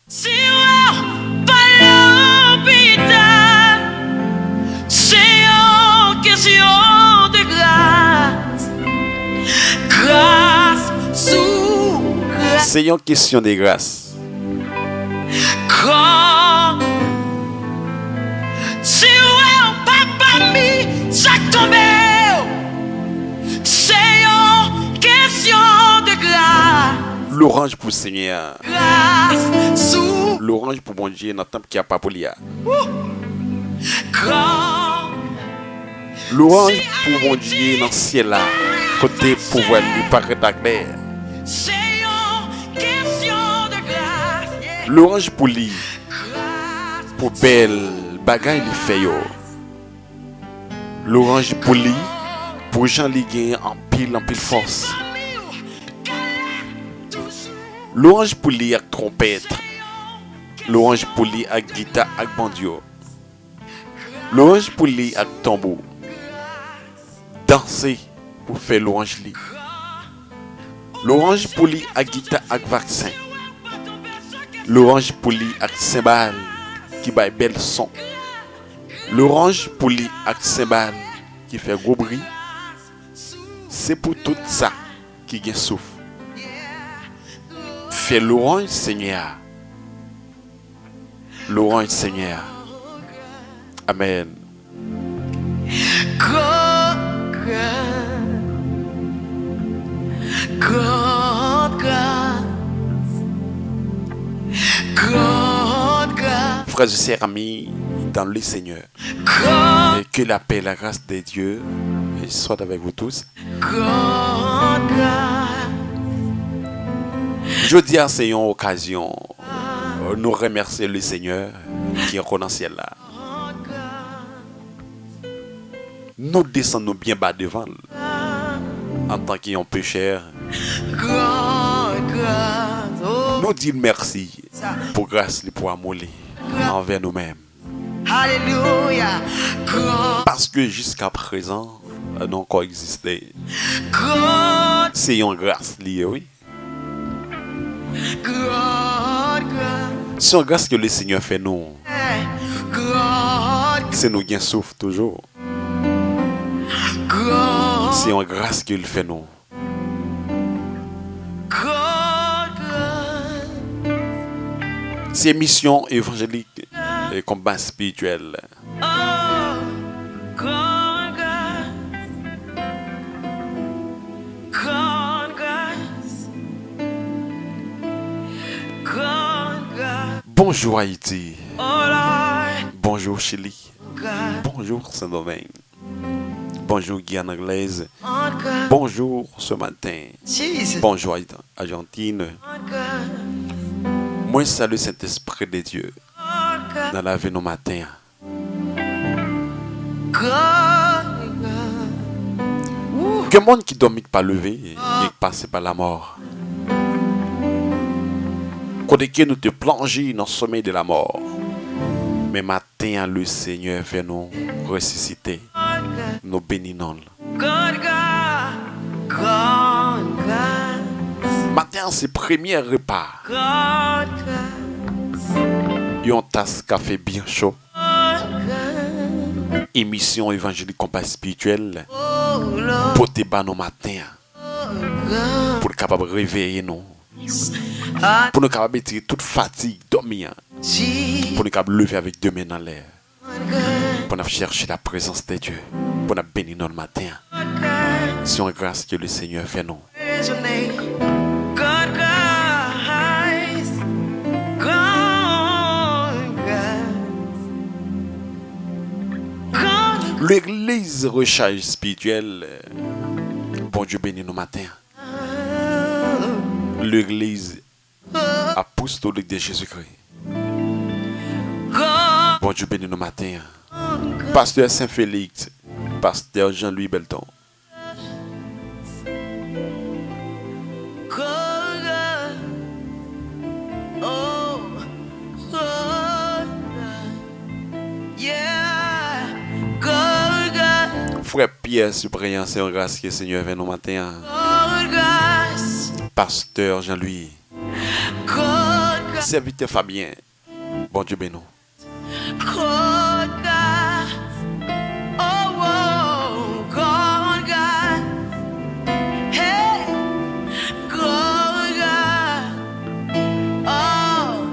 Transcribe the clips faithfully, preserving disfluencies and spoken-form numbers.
Si w pa lopital, se yon kesyon de gras. Gras sou gras. Se yon kesyon de gras. Kan si w wè w pa pami sa k tonbe w, se yon kesyon de gras. Lwanj pou Senyè a. Gras sou. Lwanj pou Bondye nan tanp ki apa pou li a. Wou! Gras. Lwanj pou Bondye nan syèl la, kote pouvwa li parèt aklè. Se yon kesyon de gras, yeah. Lwanj pou li, gras pou bèl bagay li fè yo. Lwanj pou li, pou jan li gen anpil, anpil fòs. Lwanj pou li ak twonpèt. Lwanj pou li ak gita ak bandyo. Lwanj pou li ak tanbou. Danse pou fè lwanj li. Lwanj pou li ak gita ak vaksen. Lwanj pou li ak senbal ki bay bèl son. Lwanj pou li ak senbal ki fè gwo bri. Se pou tout sa ki gen souf. Fè lwanj Senyè a. Lwanj Senyè a. Amèn. Grann gras, grann gras, grann gras. Frères et sœurs, amis dans le Seigneur, que la paix et la grâce de Dieu soit avec vous tous. Jodi a se yon okazyon, nou remèsye le Senyè ki ankò nan syèl la. Nou desann nou byen ba devan l antanke yon pechè. Nou di l mèsi pou gras li, pou amou li anvè nou menm. Alelouya. Paske jiska prezan, nou ankò egziste. Se yon gras li ye, wi. Se yon gras ke le Senyè fè nou. Se nou gen souf toujou. Se yon gras ke l fè nou. Se misyon evanjelik e konba espirityèl. Bonjou Ayiti. Bonjou Chili. Bonjou Sendomeng. Bonjou Guyane Anglaise. Bonjou ce matin. Bonjou Argentine. Mwen salye Sentespri de Dye nan lavi nou maten an. Gen moun ki dòmi, ki pa leve, ki pase pa lamò. Kote ke nou te plonje nan somèy de lamò. Men maten an, le Senyè fè nou resisite. Nou beni non l. Maten an, se premye repa. Yon tas kafe byen cho. Emisyon evanjelik konba espirityèl pote ba nou maten an. Pou l kapab reveye nou. Pou nou kapab etire tout fatig dòmi an. Pou nou kapab leve avèk de men nan lè. Pou n ap chèche la prezans de Dye. Pou n ap beni non l maten an. Se yon gras ke le Senyè fè nou. Legliz Rechaj Espirityèl, Bondye beni nou maten an. Legliz Apostolik de Jezikri. Bondye beni nou maten an. Pastè Sen Felix, Pastè Jean Louis Belton. Frè Pierre Cyprien, se yon gras ke Senyè fè nou maten an. Pastè Jean Louis. Sèvitè Fabien, Bondye beni w. Grann gras, oh, oh, grann gras, hey, grann gras, oh,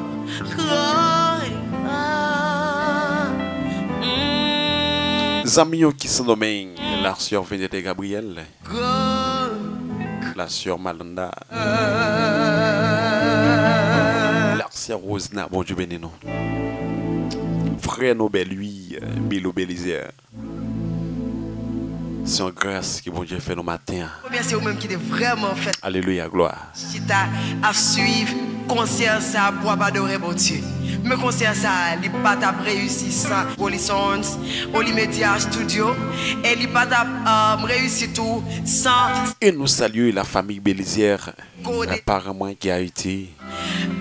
grann gras. Mm. Zanmi yo ki Sendomeng, la sè Venette Gabriel, la sè Malanda, la sè Rosna, Bondye beni nou. Frè nou Bèlwi, Bilo Belizyè. Se yon gras ke Bondye fè nou maten an. Remèsye ou menm ki te vrèman fè Alelouya, glwa. Chita ap swiv konsè sa pou ap adore Bondye. Men konsè sa, li pa t ap reyisi san Rolly Sounds, Oli Media Studio, e li pa t ap, um, reyisi tou san E nou salye la famiy Belizyè, kote paran mwen ki Ayiti.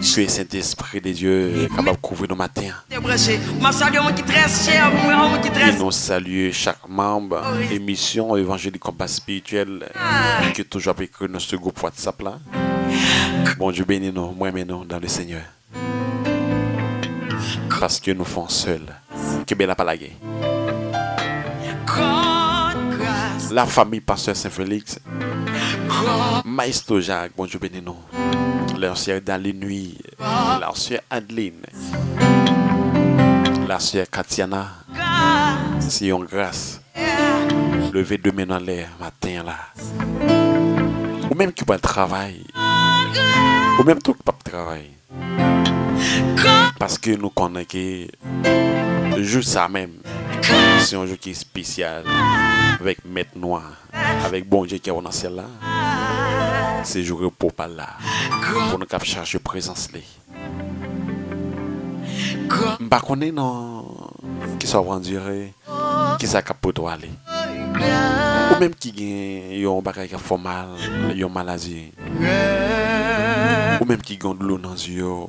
Ke Sentespri de Dye kapab kouvri nou maten an. Te branche. M ap salye yon moun ki trè chè pou mwen, yon moun ki trè E nou salye chak manm emisyon Evanjelik Konba Espirityèl ki toujou ap ekri nou sou gwoup WhatsApp la. Bondye beni nou, mwen renmen nou dans le Seigneur. Paske nou fè yon sèl. Kenbe la, pa lage. Grann gras. La famiy Pastè Sen Felix. Grann Maestro Jacques, Bondye beni nou. La sè Daline, wi. La sè Adeline. La sè Katiana. Gras. Se yon gras. Leve de men nou anlè maten an la. Ou menm ki pral travay. Ou menm tou ki p ap travay. Paske nou konnen ke jou sa menm, se yon jou ki espesyal avèk Mèt nou an, avèk Bondye ki anwo nan syèl la. Se jou repo pa l la. Pou nou k ap chache prezans li. M pa konnen non kisa w andire. Kisa k ap pote w ale? Ou menm ki gen yon bagay k ap fè w mal, yon maladi. Ou menm ki gen dlo nan zye w.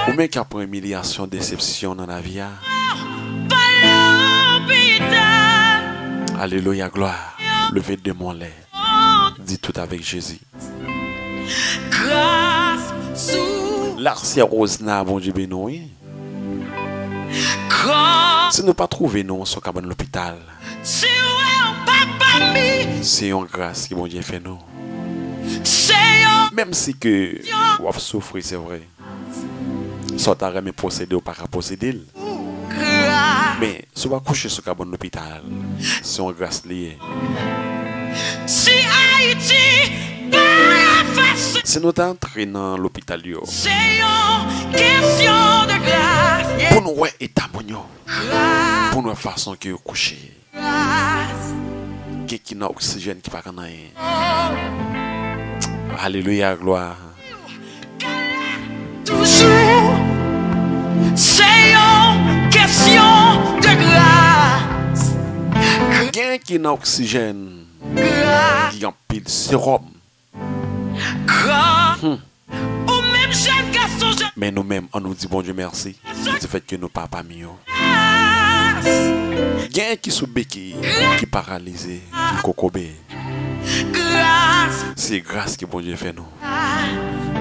Ou menm k ap pran imilyasyon, desepsyon nan lavi a. Alelouya, glwa. Leve de men w anlè. Di tout avèk Jezi. Gras sou La sè Rosna, Bondye beni w, wi. Gras Si nou pa twouve nou sou kabann lopital, si w wè w papa mi. Se yon gras ke Bondye fè nou. Se yon Menm si ke w ap soufri, se vre. Sa w ta renmen posede, w pa ka posede l. Men, si w pa kouche sou kabann lopital, se yon gras li ye. Si Ayiti pa efase. Si nou ta antre nan lopital yo, se yon kesyon de gras, yeah. Pou nou wè eta moun yo, gras. Pou nou wè fason ke yo kouche. Gras. Gen ki nan oksijèn ki pa ka nan anyen. Oh. Alelouya, glwa. Toujou, se yon kesyon de gras. Gen ki nan oksijèn, gras. Ki gen anpil sewòm. Gras. Hmm. Ou menm jèn gason, jèn Men nou menm, ann nou di Bondye mèsi. Di fèt ke nou pa pami yo. Gen ki sou beki, ki paralize, ki kokobe. Se gras ke Bondye fè nou.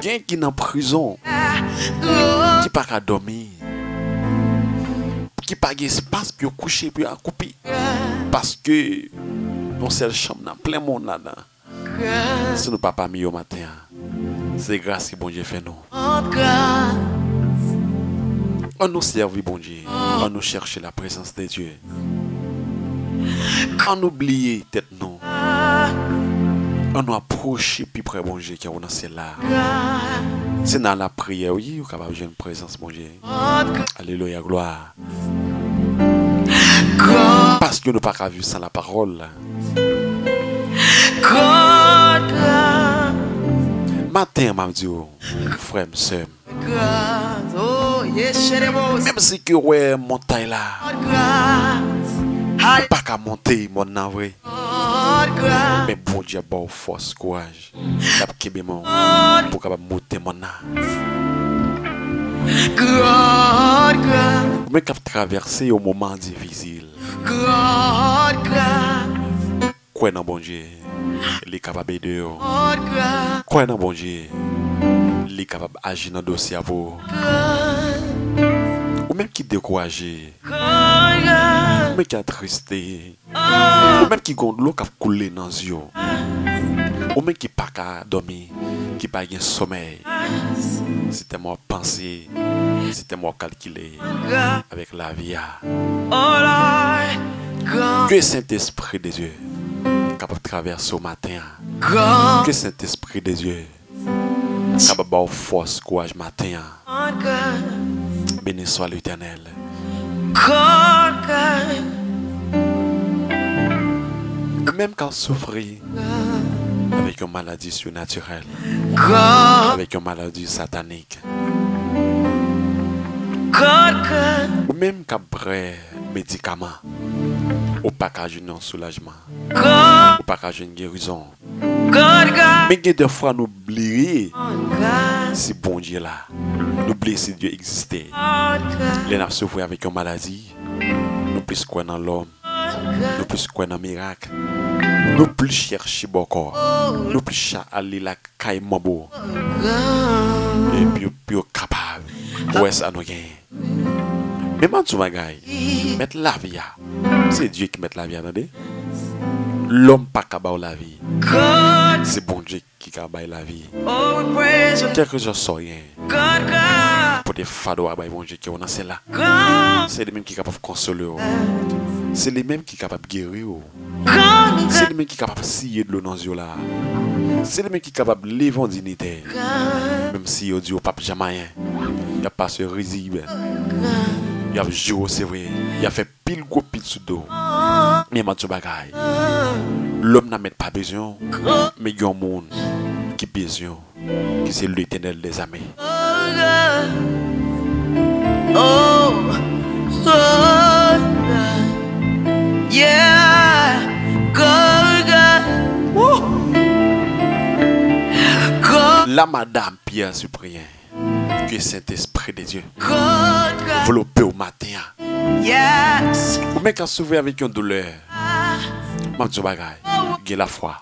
Gen ki nan prizon, ki pa ka dòmi, ki pa gen espas pou yo kouche, pou yo akoupi. Paske yon sèl chanm nan plen moun ladan. Si nou pa pami yo maten an, se gras ke Bondye fè nou. Ann nou sèvi Bondye. Ann nou chèche la prezans de Dye. Ann nou bliye tèt nou. Ann nou apwoche pi pre Bondye ki anwo nan syèl la. Se nan lapriyè, wi, ou kapab jwenn prezans Bondye. Alelouya, glwa. Paske nou pa ka viv san lapawòl. Maten an, m ap di w, frè m, sè m, menm si ke w wè montay la, ou pa ka monte mòn nan vre. Men Bondye ap ba w fòs, kouraj. L ap kenbe men w pou w kapab moute mòn nan. Ou menm k ap travèse yon moman difisil, kwè nan Bondye, li kapab ede w. Kwè nan Bondye, li kapab aji nan dosye a pou ou. Ou menm ki dekouraje, ou menm ki atriste, ou menm ki gen dlo k ap koule nan zye w, ou menm ki pa ka dòmi, ki pa gen somèy, se tèlman w ap panse, se tèlman w ap kalkile avèk lavi a. Ke Sentespri de Dye kapab travèse w maten an. Ke Sentespri de Dye kapab ba w fòs, kouraj maten an. Béni soit l'Éternel. Ou menm k ap soufri avèk yon maladi sinatirèl, avèk yon maladi satanik, ou menm k ap pran medikaman, ou pa ka jwenn yon soulajman, ou pa ka jwenn gerizon. Men gen de fwa nou bliye si Bondye la. Nou bliye si Dye egziste. Lè n ap soufri avèk yon maladi, nou plis kwè nan lòm, nou plis kwè nan mirak, nou plis chèche bòkò, nou plis cha ale lakay manbo. Epi pou yo kapab wè sa nou genyen. Men m ap di w bagay, mèt lavi a, se Dye ki mèt lavi a, tande. Lòm pa ka ba w lavi. Se Bondye ki ka bay lavi. Kèlkeswa sa w ye, pote fado a bay Bondye, kite w nan syèl la. Se li menm ki kapab konsole w. Se li menm ki kapab geri w. Se li menm ki kapab siye dlo nan zye w la. Se li menm ki kapab leve yon dinitè. Menm si yo di yo p ap janm anyen, y ap pase rizib, y ap joure w, se vre, y ap fè pil gwo pil sou do w. Men m ap di w bagay, lòm nan mèt pa bezwen w, men gen yon moun ki bezwen w, ki se Letènèl dèzame. La madanm Pierre Cyprien, ke Sentespri de Dye vlope w maten an. Ou menm k ap soufri avèk yon doulè, m ap di w bagay, gen lafwa.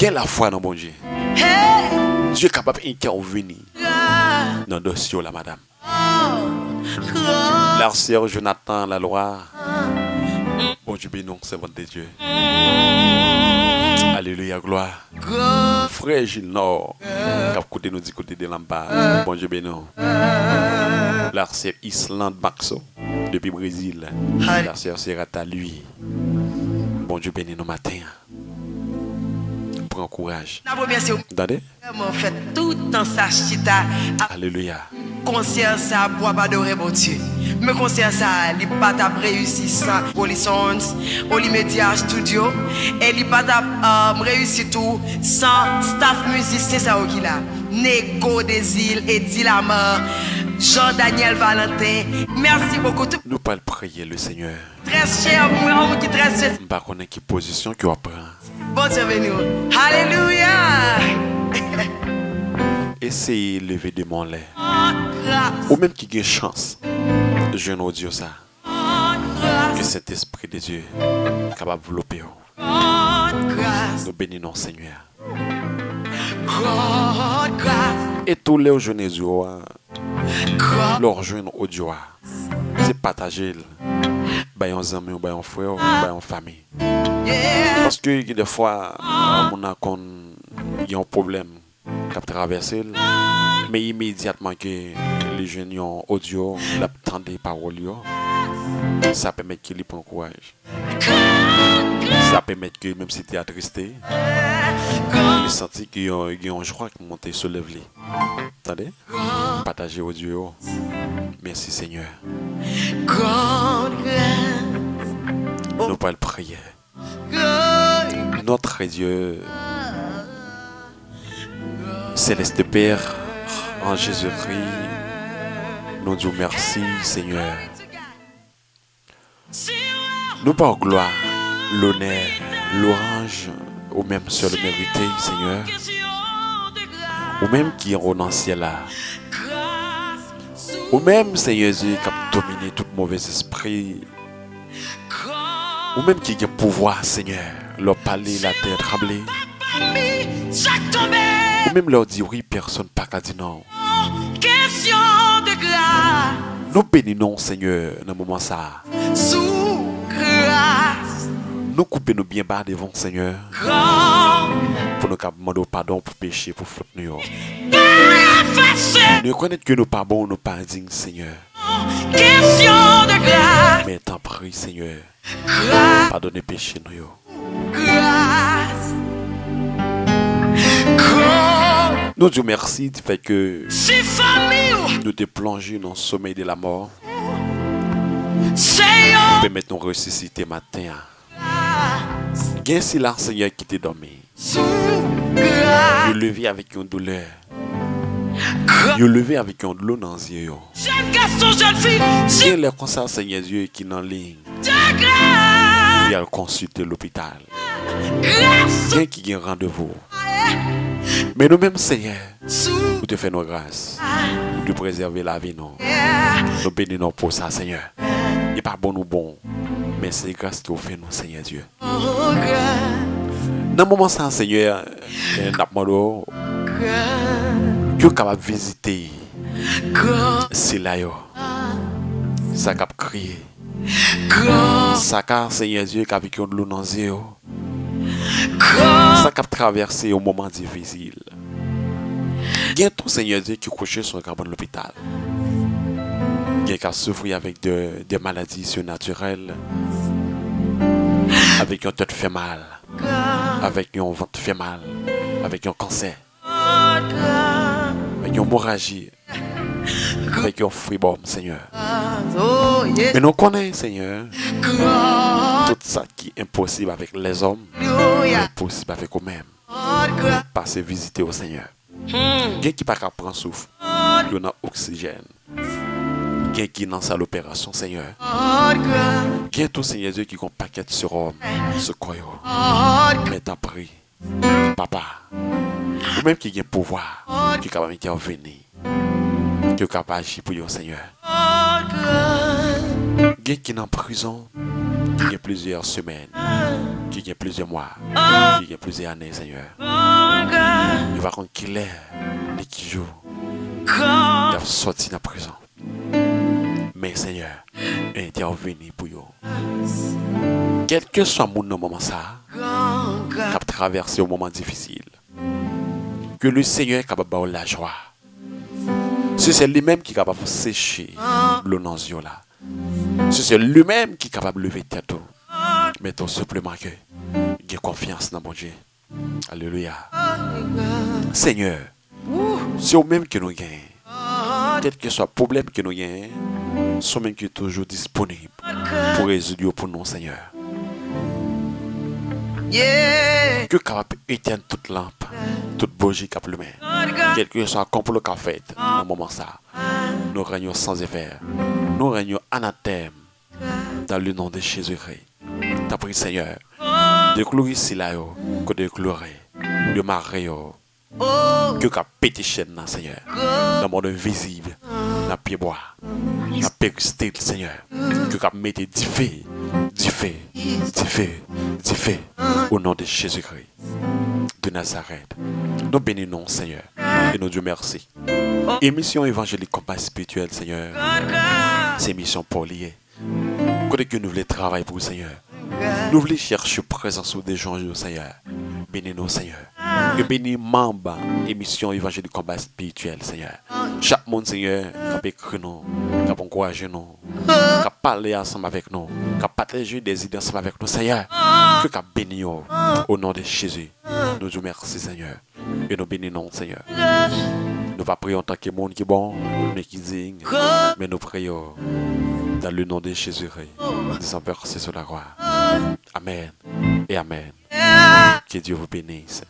Gen lafwa nan Bondye. Dye kapab entèvini nan dosye w la, madanm. La sè Jonathan Lalwa. Bondye beni w, sèvant de Dye. Alelouya, glwa. Frè Gilnor, k ap koute nou di kote de Lampa. Bondye beni w. La sè Islande Maxo, depi Brezil. La sè Serata, lui. Bondye beni nou maten an. Pran kouraj. N ap remèsye w. Tande? Vrèman fè tout tan sa chita ap Alelouya. Konsè sa pou ap adore Bondye. Men konsè sa, li pa t ap reyisi san Holy Sounds, Holy Media Studio, e li pa t ap, um, reyisi tou san staff mizisyen sa yo ki la. Nego Dezil, Eddie Lamar, Jean Daniel Valentin. Merci beaucoup. Tout Nou pral priye le Seigneur. Trè chè, mwen, yon moun ki trè chè. M pa konnen ki pozisyon ke w ap pran. Bondye beni w. Alelouya! Eseye leve de men w anlè. Ou menm ki gen chans jwenn odyo sa, ke Sentespri de Dye kapab vlope w. Nou beni non Senyè. E tou lè w jwenn odyo a, lè w jwenn odyo a, se pataje l bay yon zanmi w, bay yon frè w, bay yon fanmi. Paske gen de fwa, moun nan konn gen yon pwoblèm k ap travèse l, men imedyatman ke li jwenn yon odyo, l ap tande pawòl yo, sa pèmèt ke li pran kouraj. Sa pèmèt ke menm si te atriste, li santi ke yon, gen yon jwa ki monte sou lèv li. Tande? Pataje odyo yo. Mèsi Senyè. Nou pral priye. Notre Dieu, Céleste Père, en Jésus-Christ, nou di w mèsi, Senyè. Nou ba w glwa, lonè, lwanj, ou menm sèl ou merite, Senyè. Ou menm ki anwo nan syèl la. Ou menm, Senyè Jezi, k ap domine tout movèzespri. Ou menm ki gen pouvwa, Senyè. Lè w pale, latè tranble. E menm lè w di wi, pèsonn pa ka di non. Kesyon de gras. Nou beni non w, Senyè, nan moman sa a. Sou gras. Nou koube nou byen ba devan w, Senyè. Gran. Pou nou kab mande w padon pou peche, pou fot nou yo. Pa efase. Nou rekonèt ke nou pa bon, nou pa dign, Senyè. Kesyon de gras. Men tanpri, Senyè, gras. Padone peche nou yo. Gras. Gras. Nou di w mèsi di fèt ke si fanmi w nou te plonje nan somèy de lamò. Senyè. Pèmèt nou resisite maten an. Gen sila, Senyè, ki te dòmi. Yo leve avèk yon doulè. Yo leve avèk yon dlo nan zye yo. Jèn gason, jèn fi, gen lè konsa, Senyè Dye, ki nan liy pou y al konsilte lopital. Gen ki gen randevou. Men nou menm, Senyè, ou te fè nou gras. Ou te prezève lavi nou. Nou beni non w pou sa, Senyè. E pa bon nou bon, men se gras ke w fè nou, Senyè Dye. Nan moman sa a, Senyè, eh, n ap mande w ke w kapab vizite sila yo, sa k ap kriye, sa ka, Senyè Dye, k avèk yon dlo nan zye yo, sa k ap travèse yon moman difisil. Gen tou, Senyè Dye, ki kouche sou yon kabann lopital. Gen k ap soufri avèk de, de maladi sinatirèl, avèk yon tèt fè mal, avèk yon vant fè mal, avèk yon kansè, avèk yon emoraji, avèk yon fibwòm, Senyè. Men nou konnen, Senyè, tout sa ki enposib avèk lèzòm, enposib avèk ou menm. Pase vizite yo, Senyè. Gen ki pa ka pran souf, yo nan oksijèn. Gen ki nan sal operasyon, Senyè. Gen tou, Senyè Dye, ki gon pakèt sewòm sou kò yo. Men tanpri, Papa, ou menm ki gen pouvwa, ki kapab entèveni, ki kapab aji pou yo, Senyè. Gen ki nan prizon, ki gen plizyè semèn, ki gen plizyè mwa, ki gen plizyè ane, Senyè. Yo pa konn kilè ni ki jou y ap sòti nan prizon. Men, Senyè, entèveni pou yo. Kèlkeswa moun nan moman sa a k ap travèse yon moman difisil, ke le Senyè kapab ba w lajwa. Se sèl li menm ki kapab seche dlo nan zye w la. Se sèl li menm ki kapab leve tèt ou. Men tou senpleman ke gen konfyans nan Bondye. Alelouya. Senyè, se ou menm ke nou genyen. Kèlkeswa pwoblèm ke nou genyen, se ou menm ki toujou disponib pou rezoud yo pou nou, Senyè. Ke w kapab etèn tout lanp, tout bouji k ap limen. Kèlkeswa konplo k ap fèt nan moman sa, nou rann yo san efè. Nou rann yo anatèm dans le nom de Jésus-Christ. Tanpri, Senyè, deklore sila yo kote yo klore, demare yo, ke w ka pete chèn nan, Senyè, nan mond vizib, nan pyebwa, nan peristil, Senyè, ke w ka mete dife, dife, dife, dife, au nom de Jésus-Christ de Nazareth. Nou beni non w, Senyè, e nou di w mèsi. Emisyon Evangelik Konba Espirityèl, Senyè, se emisyon pa w li ye. Kote ke nou vle travay pou ou, Senyè. Nou vle chèche prezans ou de jou an jou, Senyè. Beni nou, Senyè. E beni manm emisyon Evangelik Konba Espirityèl, Senyè. Chak moun, Senyè, k ap ekri nou, k ap ankouraje nou, k ap pale ansanm avèk nou, k ap pataje de zide ansanm avèk nou, Senyè. Ke w ka beni yo, o non de Jezi. Nou di w mèsi, Senyè. E nou beni non w, Senyè. Nou pa priye antanke moun ki bon, men ki dign, men nou priye dans le nom de Jésus, en disant merci sur la croix. Amen et amen. Que Dieu vous bénisse.